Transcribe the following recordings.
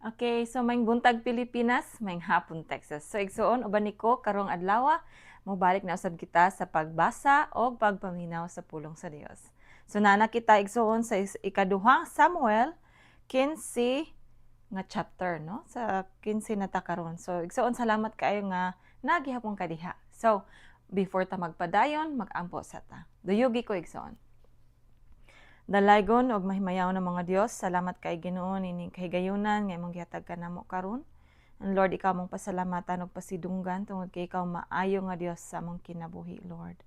Okay, so maayong buntag, Pilipinas, maayong hapon, Texas. So igsuon, uban niko karong adlaw, mobalik na usab kita sa pagbasa o pagpaminaw sa pulong sa Dios. So naa na kita, igsuon, sa ikaduhang Samuel 15 nga chapter, no? Sa 15 na ta karon. So igsuon, salamat kaayo nga naa gihapon ka diha. So before ta magpadayon, magampo sa ta. Duyugi ko, igsuon. Dalaygon og mahimayaw na mga Dios, salamat kay Ginoo nining kahigayunan nga imong gihatag kanamo karon. And Lord, ikaw among pasalamatan og pasidunggan tungod kay ikaw maayo nga Dios sa among kinabuhi, Lord.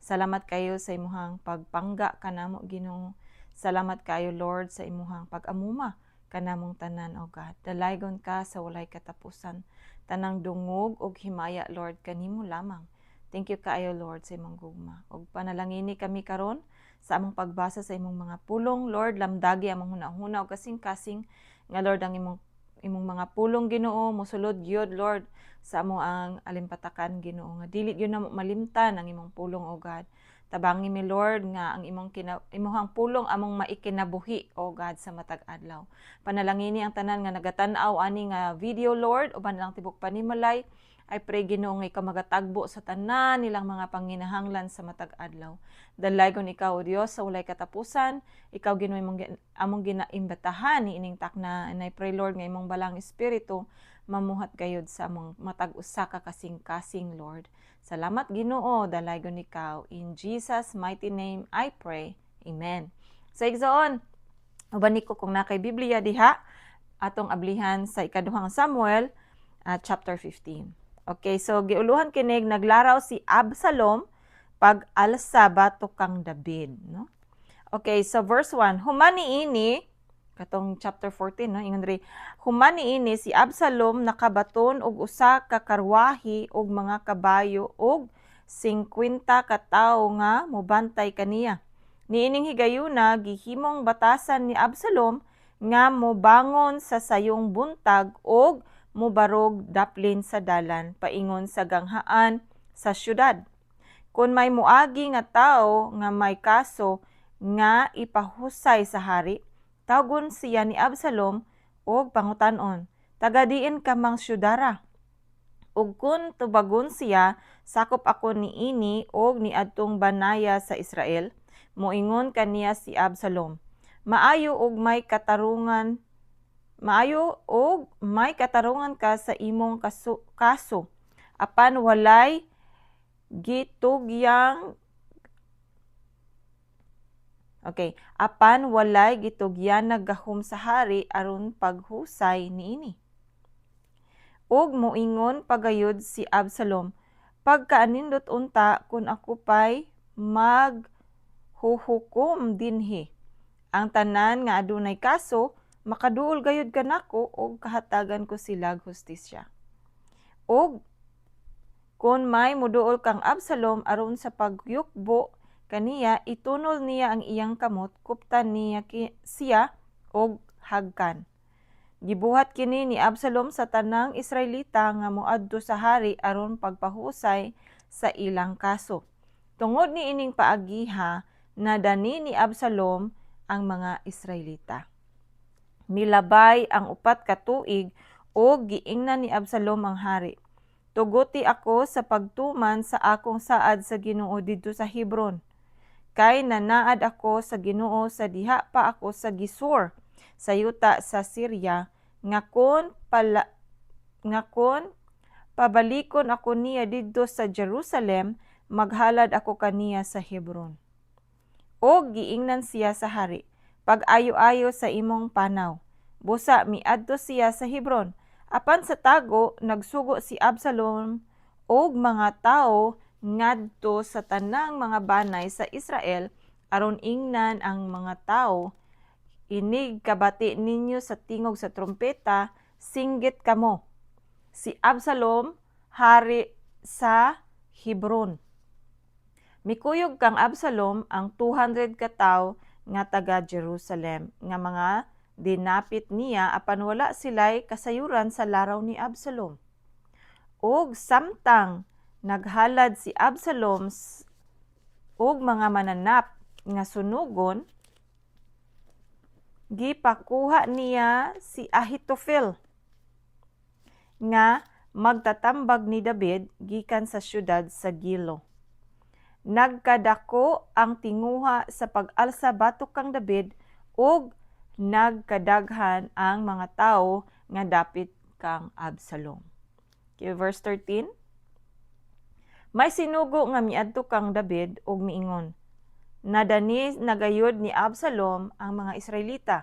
Salamat kayo sa imuhang pagpangga kanamo, Ginoo. Salamat kayo, Lord, sa imuhang pag-amuma kanamong tanan, O God. Dalaygon ka sa walay katapusan. Tanang dungog og himaya, Lord, kanimo lamang. Thank you kaayo, Lord, sa imong gugma. Og panalangini kami karon sa among pagbasa sa imong mga pulong, Lord, lamdagi among hunahuna ug kasing-kasing nga, Lord, ang imong mga pulong, Ginoo, mosulod gyud, Lord, sa among alimpatakan, Ginoo, nga dili gyud namo malimtan ang imong pulong, O God. Tabangi mi, Lord, nga ang imong pulong among maikinabuhi, O God, sa matag adlaw. Panalangini ang tanan nga nagatan-aw ani nga video, Lord, uban lang tibok panimalay. I pray, Ginoo, nga ikaw magatagbo sa tanan nilang mga panginahanglan sa matag adlaw. Dalaygon ikaw, O Dios, sa walay katapusan. Ikaw, Ginoo, imong among ginaimbatahan ni ining takna. And I pray, Lord, nga imong Balaang Espiritu mamuhat gayud sa among matag usa ka kasing-kasing, Lord. Salamat, Ginoo, dalaygon ikaw. In Jesus' mighty name I pray. Amen. So igsoon, uban niko kung naa kay Biblia diha, atong ablihan sa ikaduhang Samuel chapter 15. Okay, so giuluhan kinig "Naglaraw si Absalom pag alsa batok kang David," no? Okay, so verse 1, human niini, katong chapter 14, no, ingon diri, human niini si Absalom nakabaton og usa ka karwahi og mga kabayo og 50 ka tawo nga mobantay kaniya. Niining higayuna gihimong batasan ni Absalom nga mobangon sa sayong buntag og mobarog daplin sa dalan paingon sa ganghaan sa syudad. Kung may muagi nga tawo nga may kaso nga ipahusay sa hari, tawgon siya ni Absalom og pangutan-on, "Taga diin ka mang syudara?" Ug kun tubagon siya, "Sakop ako niini og niadtong banaya sa Israel," moingon kaniya si Absalom, "Maayo og may katarungan, maayo og may katarungan ka sa imong kaso, apan walay gitugyang." Okay, apan walay gitugyan gahom sa hari aron paghusay niini. Ug moingon pagayod si Absalom, "Pagkaanindot unta kun ako pay maghuhukom dinhi. Ang tanan nga adunay kaso makaduol gayud kanako ug kahatagan ko sila hustisya." Ug kun may moduol kang Absalom aron sa pagyukbo kaniya, itunol niya ang iyang kamot, kuptan niya siya og hagkan. Gibuhat kini ni Absalom sa tanang Israelita nga moadto sa hari aron pagpahusay sa ilang kaso. Tungod niining paagiha, nadani ni Absalom ang mga Israelita. Milabay ang 4 ka tuig ug giingnan ni Absalom ang hari, "Tuguti ako sa pagtuman sa akong saad sa Ginoo didto sa Hebron. Kay nanaad ako sa Ginoo sa diha pa ako sa Gesur sa yuta sa Syria nga kon pabalikon ako niya didto sa Jerusalem, maghalad ako kaniya sa Hebron." Og giingnan siya sa hari, "Pag-ayo-ayo sa imong panaw." Busa miadto siya sa Hebron. Apan sa tago nagsugo si Absalom og mga tawo ngadto sa tanang mga banay sa Israel aron ingnan ang mga tawo, "Inig kabati ninyo sa tingog sa trumpeta, singgit kamo, 'Si Absalom hari sa Hebron!'" Mikuyog kang Absalom ang 200 ka tawo nga taga Jerusalem nga mga dinapit niya, apan wala sila'y kasayuran sa laraw ni Absalom. Ug samtang naghalad si Absalom og mga mananap nga sunugon, gipakuha niya si Ahitofel. nga magtatambag ni David gikan sa syudad sa Gilo. Nagkadako ang tinguha sa pag-alsa batok kang David ug nagkadaghan ang mga tawo nga dapit kang Absalom. Okay, verse 13. May sinugo nga miadto kang David ug miingon, "Nadani na gayud ni Absalom ang mga Israelita."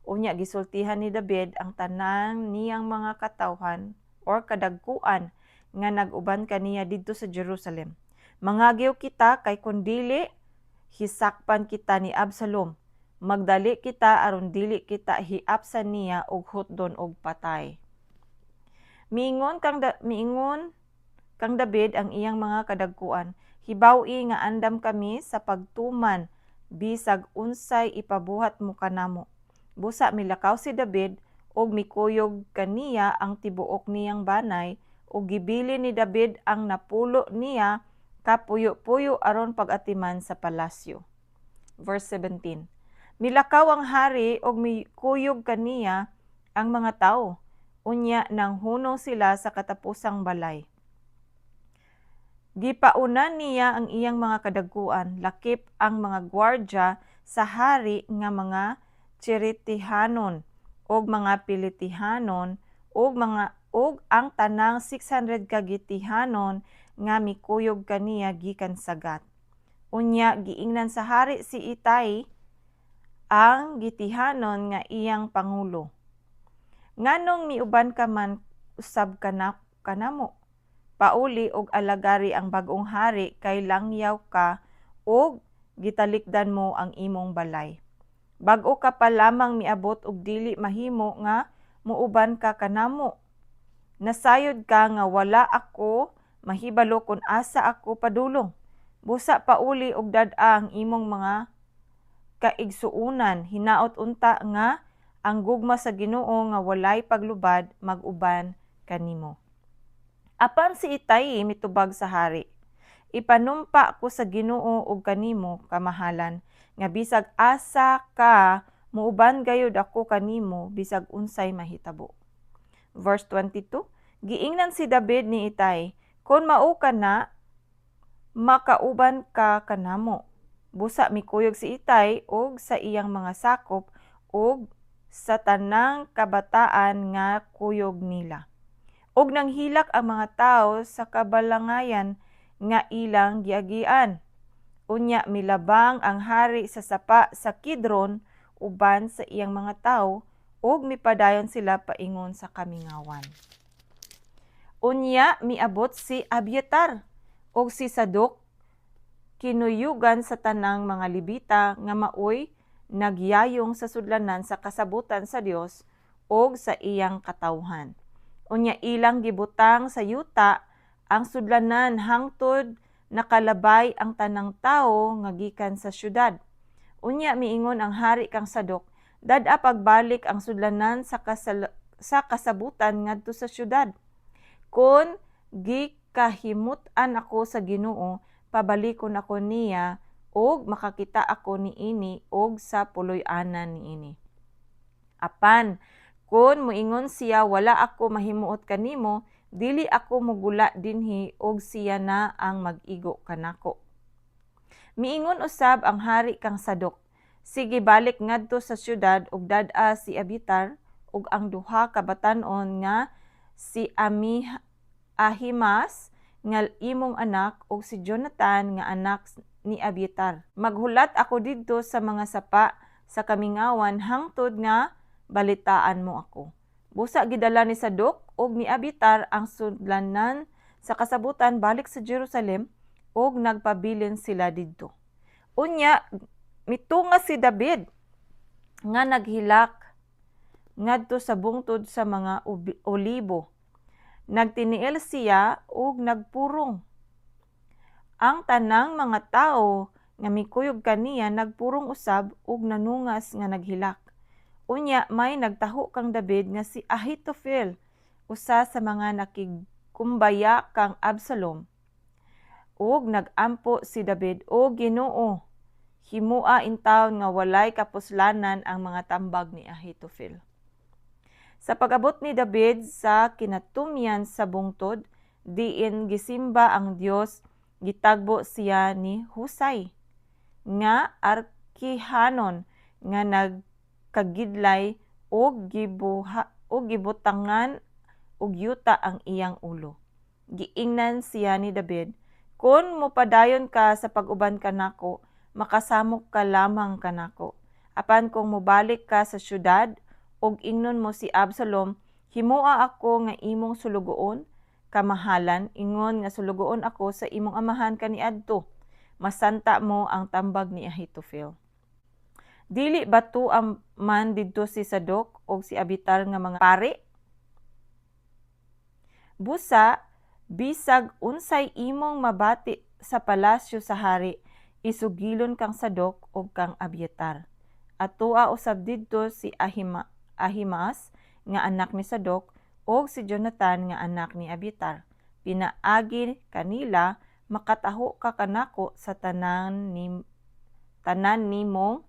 Unya gisultihan ni David ang tanan niyang mga katawhan or kadagkuan nga nag-uban kaniya didto sa Jerusalem. "Mangagyo kita kay kun dili, hisakpan kita ni Absalom. Magdali kita aron dili kita hiapsan niya og hutdon og patay." Miingon kang David ang iyang mga kadagkuan, "Hibaw-i nga andam kami sa pagtuman bisag unsay ipabuhat mo kanamo." Busa milakaw si David ug mikuyog kaniya ang tibuok niyang banay, ug gibilin ni David ang napulo niya ka puyo-puyo aron pag-atiman sa palasyo. Verse 17. Milakaw ang hari ug mikuyog kaniya ang mga tawo. Unya nang hunong sila sa katapusang balay. Gipauna niya ang iyang mga kadagkuan, lakip ang mga gwardya sa hari nga mga Cheretihanon ug mga Pilitihanon ug ang tanang 600 ka Gitihanon nga mikuyog kaniya gikan sa Gat. Unya giingnan sa hari si Itay ang Gitihanon nga iyang pangulo, "Nganong miuban ka man usab kanamo? Pauli og alagari ang bag-ong hari kay langyaw ka ug gitalikdan mo ang imong balay. Bag-o ka pa lamang miabot ug dili mahimo nga muuban ka kanamo. Nasayod ka nga wala ako mahibalo kung asa ako padulong. Busa pauli og dad-a ang imong mga kaigsuonan. Hinaot unta nga ang gugma sa Ginoo nga walay paglubad mag-uban kanimo." Apan si Itay mitubag sa hari, "Ipanumpa ko sa Ginoo ug kanimo, kamahalan, nga bisag asa ka, muuban gayud ako kanimo bisag unsay mahitabo." Verse 22, giingnan si David ni Itay, "Kon mao ka na, makauban ka kanamo." Busa mikuyog si Itay og sa iyang mga sakop ug sa tanang kabataan nga kuyog nila. Ug nanghilak ang mga tawo sa kabalangayan nga ilang giagian. Unya milabang ang hari sa sapa sa Kidron uban sa iyang mga tawo ug mipadayon sila paingon sa kamingawan. Unya miabot si Abiatar ug si Sadok kinuyugan sa tanang mga Levita nga maoy nagyayong sa sudlanan sa kasabutan sa Dios ug sa iyang katawhan. Unya ilang gibutang sa yuta ang sudlanan hangtod nakalabay ang tanang tawo nga gikan sa syudad. Unya miingon ang hari kang Sadok, "Dad-a pagbalik ang sudlanan sa kasabutan ngadto sa syudad. Kon gikahimut-an ako sa Ginoo, pabalikon ako niya ug makakita ako niini ug sa puloy-anan niini. Apan kon moingon siya, 'Wala ako mahimuot kanimo,' dili ako mogula dinhi ug siya na ang mag-igo kanako." Miingon usab ang hari kang Sadok, "Sige, balik ngadto sa syudad ug dad-a si Abiatar ug ang duha ka batan-on nga si Ahimaas nga imong anak ug si Jonathan nga anak ni Abiatar. Maghulat ako didto sa mga sapa sa kamingawan hangtod nga balitaan mo ako." Busa gidala ni Sadok ug ni Abiatar ang sudlanan sa kasabutan balik sa Jerusalem ug nagpabilin sila didto. Unya mitunga si David nga naghilak ngadto sa bungtod sa mga olibo. Nagtiniil siya ug nagpurong. Ang tanang mga tawo nga mikuyog kaniya nagpurong usab ug nanungas nga naghilak. Unya may nagtaho kang David nga si Ahitofel, usa sa mga nakigkumbaya kang Absalom. Ug nagampo si David, "O Ginoo, himua intawon nga walay kapuslanan ang mga tambag ni Ahitofel." Sa pag-abot ni David sa kinatumyan sa bungtod, diin gisimba ang Dios, gitagbo siya ni Husay nga Arkihanon nga nagkagidlay og gibuha og gibutangan og yuta ang iyang ulo. Giingnan siya ni David, "Kung mopadayon ka sa pag-uban kanako, makasamok ka lamang kanako. Apan kung mobalik ka sa syudad ug ingnon mo si Absalom, 'Himoa ako nga imong sulugoon, kamahalan, ingon nga sulugoon ako sa imong amahan kaniadto,' masanta mo ang tambag ni Ahitofel. Dili ba tua man didto si Sadok ug si Abiatar nga mga pari? Busa, bisag unsay imong mabati sa palasyo sa hari, isugilon kang Sadok ug kang Abiatar. Atoa usab didto si Ahimaas nga anak ni Sadok ug si Jonathan nga anak ni Abiatar. Pinaagi kanila makataho ka kanako sa tanan nimong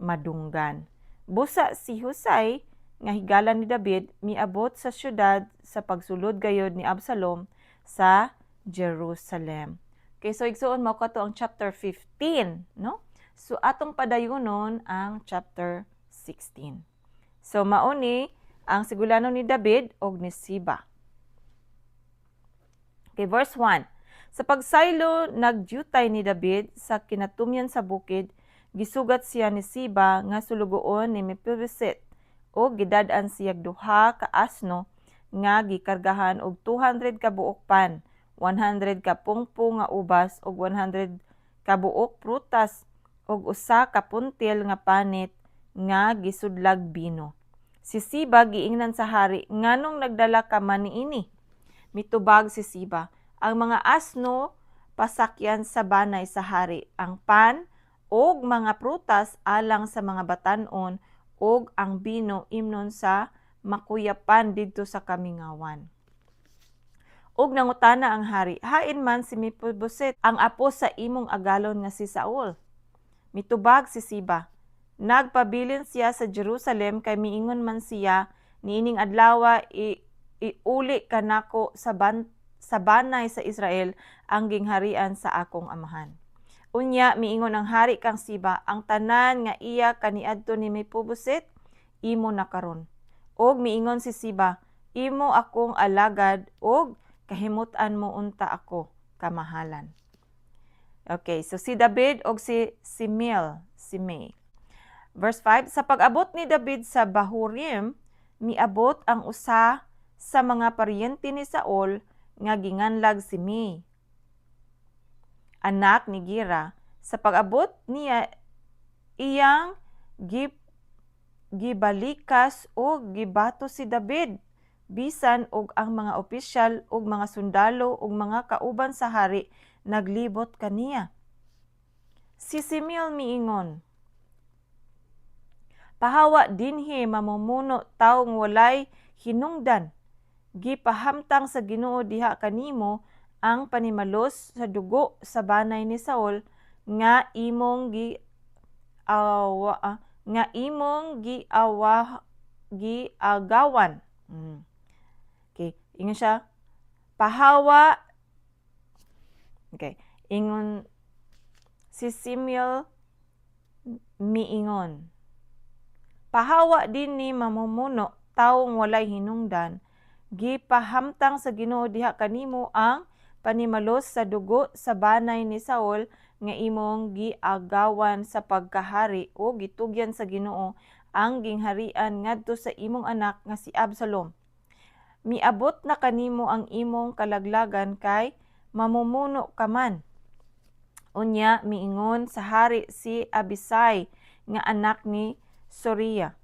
madunggan." Busa si Husay nga higala ni David miabot sa syudad sa pagsulod gayod ni Absalom sa Jerusalem. Okay, so igsuon, mao kato ang chapter 15, no? So atong padayunon ang chapter 16. So mao ni ang sigulano ni David og ni Siba. Okay, verse 1. Sa pagsaylo nagdyutay ni David sa kinatumyan sa bukid, gisugat siya ni Siba nga sulugoon ni Mephibosheth ug gidad-an siya duha ka asno nga gikargahan og 200 ka buok pan, 100 ka pungpo nga ubas ug 100 ka buok prutas ug usa ka puntil nga panit nga gisudlag bino. Si Siba giingnan sa hari, "Nganong nagdala ka man niini?" Mitubag si Siba, "Ang mga asno pasakyan sa banay sa hari, ang pan ug mga prutas alang sa mga batan-on ug ang bino imnon sa makuyapan didto sa kamingawan." Ug nangutana ang hari, "Hain man si Mephibosheth, ang apo sa imong agalon nga si Saul?" Mitubag si Siba, "Nagpabilin siya sa Jerusalem kay miingon man siya, 'Niining adlawa iuli kanako sa banay sa Israel ang gingharian sa akong amahan.'" Unya miingon ang hari kang Siba, "Ang tanan nga iya kaniadto ni Mephibosheth imo na karon." Og miingon si Siba, "Imo akong alagad og kahimut-an mo unta ako, kamahalan." Okay, so si David og si Simil, Simei. Verse 5, sa pag-abot ni David sa Bahurim, miabot ang usa sa mga paryente ni Saul nga ginganlag Simei, anak ni Gira. Sa pag-abot niya, iyang gibalikas og gibato si David bisan og ang mga opisyal ug mga sundalo ug mga kauban sa hari naglibot kaniya. Si Simil miingon, "Pahawa dinhi, mamumuno, tawong walay hinungdan. Gipahamtang sa Ginoo diha kanimo ang panimalos sa dugo sa banay ni Saul nga imong giawa giagawan." Okay, ingon siya, pahawa. Okay, ingon si Simil miingon, "Pahawa dinhi, mamumuno, tawong walay hinungdan. Gipahamtang sa Ginoo diha kanimo ang panimalos sa dugo sa banay ni Saul nga imong giagawan sa pagkahari o gitugyan sa Ginoo ang gingharian ngadto sa imong anak nga si Absalom. Miabot na kanimo ang imong kalaglagan kay mamumuno ka man." Unya miingon sa hari si Abisai nga anak ni Soria,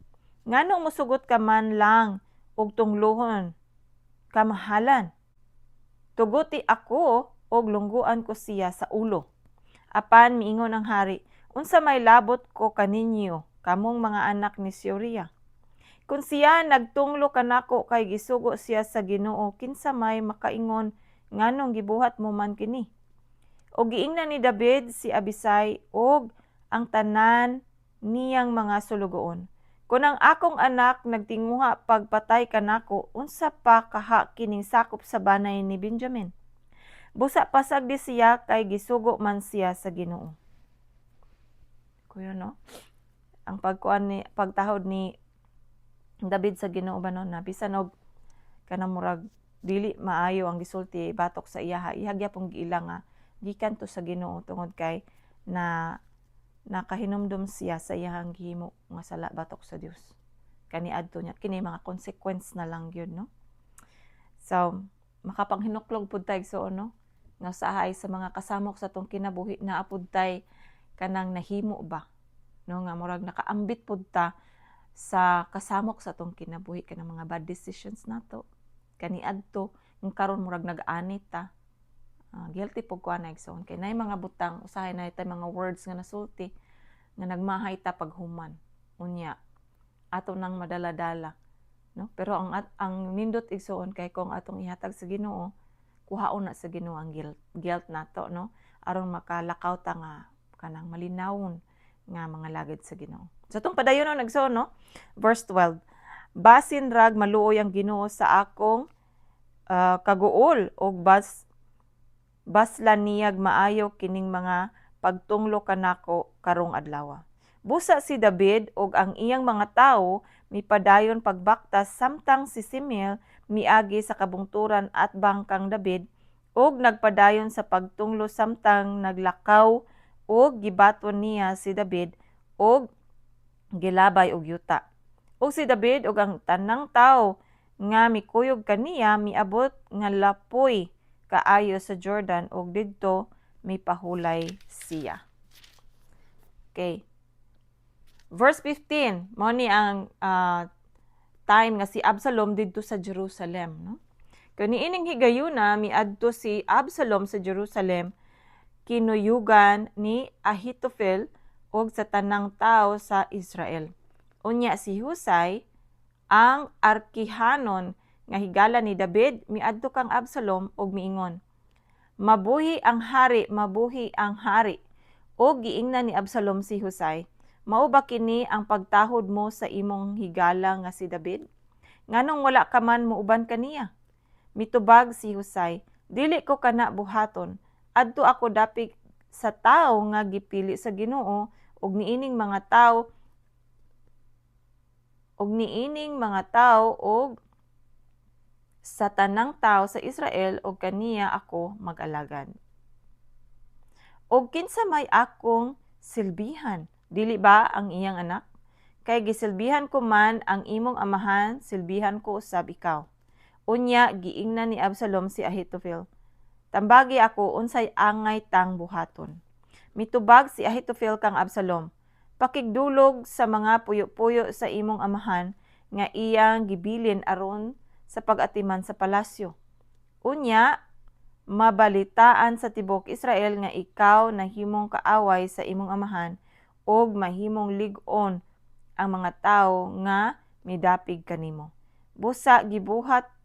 "Nganong musugot ka man lang og tunglohon, kamahalan? Tuguti ako og lungguan ko siya sa ulo." Apan miingon ang hari, "Unsa may labot ko kaninyo, kamong mga anak ni Soria? Kung siya nagtunglo kanako kay gisugo siya sa Ginoo, kinsa may makaingon nganong gibuhat mo man kini?" Og giingnan ni David si Abisai og ang tanan niyang mga sulugoon, Kung ang akong anak nagtinguha pagpatay kanako, unsa pa kaha kining sakop sa banay ni Benjamin? Busa pasagdi siya kay gisugo man siya sa Ginoo. Kuya, no? Ang pagkuan ni pagtahod ni David sa Ginoo ba, no, na bisan og kanang murag dili maayo ang gisulti batok sa iyaha, iya gyapon giila nga gikan to sa Ginoo tungod kay na nakahinumdum siya sa iyahang gihimo nga sala batok sa Dios kaniadto niya. Kini mga consequence na lang gyud, no? So makapanghinuklog pud tay, igsoon, no, nga usahay sa mga kasamok sa atong kinabuhi naa pud tay kanang nahimo ba, no, nga murag nakaambit pud ta sa kasamok sa atong kinabuhi, kanang mga bad decisions nato kaniadto nga karon murag nag-ani ta. Guilty pud ko ana, igsoon, kay naay mga butang usahay na tay mga words nga nasulti nga nagmahay ta paghuman, unya ato nang madala-dala, no? Pero ang nindot, igsoon, kay kung atong ihatag sa Ginoo, kuhaon na sa Ginoo ang guilt nato, no, aron makalakaw ta nga kanang malinawon nga mga lagid sa Ginoo. So atong padayon, no, igsoon, no? Verse 12: Basin rag maluoy ang Ginoo sa akong kaguol og baslan niyag maayo kining mga pagtunglo kanako karong adlaw. Busa si David ug ang iyang mga tawo mipadayon pagbaktas samtang si Simei miagi sa kabungturan atbang kang David ug nagpadayon sa pagtunglo samtang naglakaw, ug gibaton niya si David ug gilabay og yuta. Ug si David ug ang tanang tawo nga mikuyog kaniya miabot nga lapoy kaayo sa Jordan ug didto mipahulay siya. Okay. Verse 15, mao ni ang time nga si Absalom didto sa Jerusalem, no? Kaniining higayuna miadto si Absalom sa Jerusalem kinuyugan ni Ahitofel ug sa tanang tawo sa Israel. Unya si Husay, ang Arkihanon nga higala ni David, miadto kang Absalom ug miingon, "Mabuhi ang hari, mabuhi ang hari." Ug giingnan ni Absalom si Husay, "Mao ba kini ang pagtahod mo sa imong higala nga si David? Nganong wala ka man muuban kaniya?" Mitubag si Husay, "Dili ko kana buhaton. Adto ako dapit sa tawo nga gipili sa Ginoo ug niining mga tawo ug sa tanang tawo sa Israel, ug kaniya ako mag-alagad. Og kinsa may akong silbihan? Dili ba ang iyang anak? Kay gisilbihan ko man ang imong amahan, silbihan ko usab ikaw." Unya giingnan ni Absalom si Ahitofel, "Tambagi ako unsay angay tang buhaton." Mitubag si Ahitofel kang Absalom, "Pakigdulog sa mga puyo-puyo sa imong amahan nga iyang gibilin aron sa pag-atiman sa palasyo. Unya, mabalitaan sa tibuok Israel nga ikaw nahimong kaaway sa imong amahan ug mahimong lig-on ang mga tawo nga midapig kanimo." Busa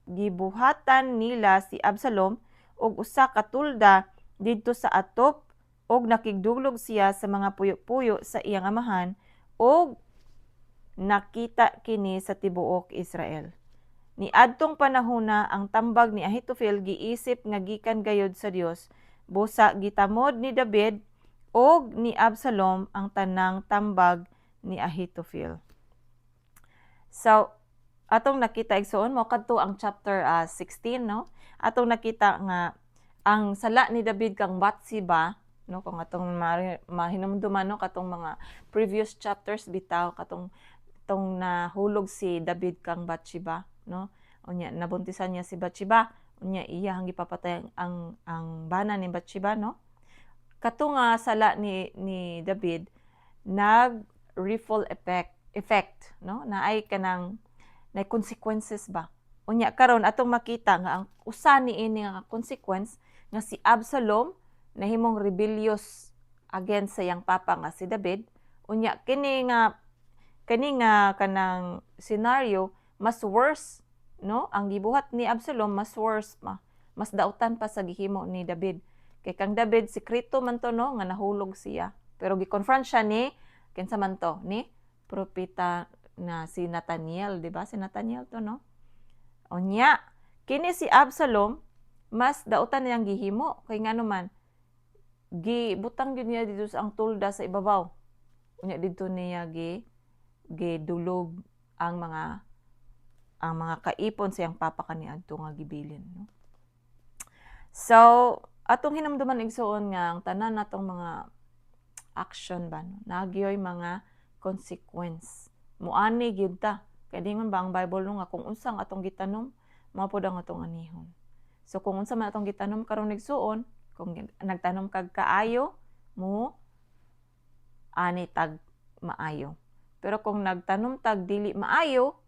gibuhatan nila si Absalom og usa ka tolda didto sa atop ug nakigdulog siya sa mga puyo-puyo sa iyang amahan, ug nakita kini sa tibuok Israel. Niadtong panahona ang tambag ni Ahitofel giisip nga gikan gayod sa Dios. Busa gitamod ni David ug ni Absalom ang tanang tambag ni Ahitofel. So atong nakita, igsoon, mo kadto ang chapter 16, no? Atong nakita nga ang sala ni David kang Bathsheba, no, kung atong mahinumduman, no, katong mga previous chapters bitaw, katong tong nahulog si David kang Bathsheba, no? Unya nabuntisan niya si Bathsheba, unya iya ang gipapatay ang bana ni Bathsheba, no? Kato nga sala ni David nag ripple effect, no, naay kanang na consequences ba. Unya karon atong makita nga ang usa ni ini nga consequence nga si Absalom nahimong rebellious against sa iyang papa nga si David. Unya kini nga kanang scenario mas worse, no? Ang gibuhat ni Absalom mas worse ma, mas dautan pa sa gihimo ni David, kay kang David sekreto man to, no, nga nahulog siya, pero gi-confront siya ni kinsa man to, ni propeta. na si Nathaniel, di ba? Si Nathaniel to, no? Unya, kini si Absalom mas dautan niyang gihimo kay ngano man gibutang gyud niya didto sa ang tulda sa ibabaw. Unya didto niya gidulog ang mga kaipon sa iyang papa kaniadto nga gibilin, no? So, atong hinumduman, igsuon, nga ang tanan natong mga action ba, no, naa gyoy mga consequence. Muani gyud ta. Kay dingon ba ang Bible, no, nga kung unsang atong gitanom, mao pod ang atong anihon. So kung unsa man atong gitanom karon, igsuon, kung nagtanom kag kaayo, mo ani tag maayo. Pero kung nagtanom tag dili maayo,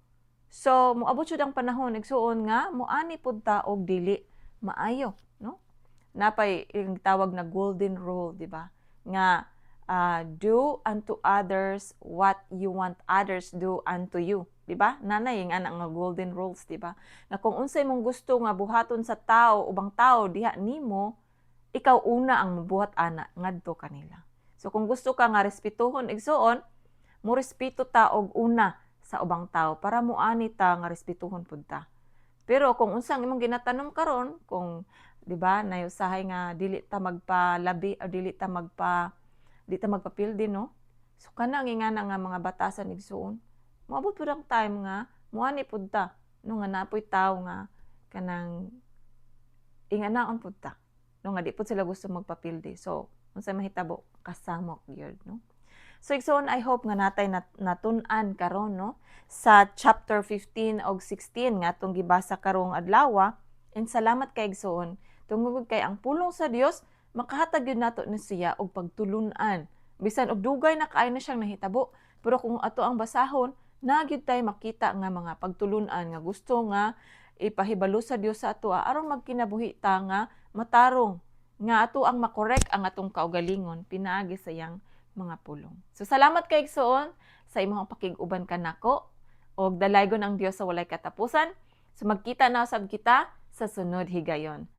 so moabot jud ang panahon, igsuon, nga moani pud ta og dili maayo, no? Naa pay yung tawag na golden rule, di ba? Nga do unto others what you want others do unto you. Di ba? Naa nay yung ana nga golden rules, di ba? Nga kung unsay mong gusto nga buhaton sa tao, ubang tao diha nimo, ikaw una ang mabuhat ana ngadto kanila. So kung gusto ka nga respetuhon, igsuon, mo respeto ta og una sa ubang tao para muani ta nga respetuhon pud ta. Pero kung unsang imong ginatanom karon, kung di ba nay usahay nga dili ta magpalabi o dili ta magpapildi, no? So kana ang ingana nga mga batasan, igsuon. Moabot pud ang time nga muani pud ta, no, nga naa poy tawo nga kanang inganaon pud ta, no, nga di pud sila gusto magpapildi. So unsay mahitabo? Kasamok gyud, no? So igsoon, I hope nga naa tay natun-an karon, no, sa chapter 15 og 16 nga atong gibasa karong adlaw. And salamat kay, igsoon, tungod kay ang pulong sa Dios makahatag gyud nato ni siya og pagtulun-an bisan og dugay na kaayo na siyang nahitabo, pero kung ato ang basahon, naa gyud tay makita nga mga pagtulun-an nga gusto nga ipahibalo sa Dios sa ato aron magkinabuhi ta nga matarong, nga ato ang makorek ang atong kaugalingon pinaagi sa iyang mga pulong. So salamat kay, igsoon, sa imong pakig-uban kanako og dalaygon ang Dios sa walay katapusan. So magkita na usab kita sa sunod higayon.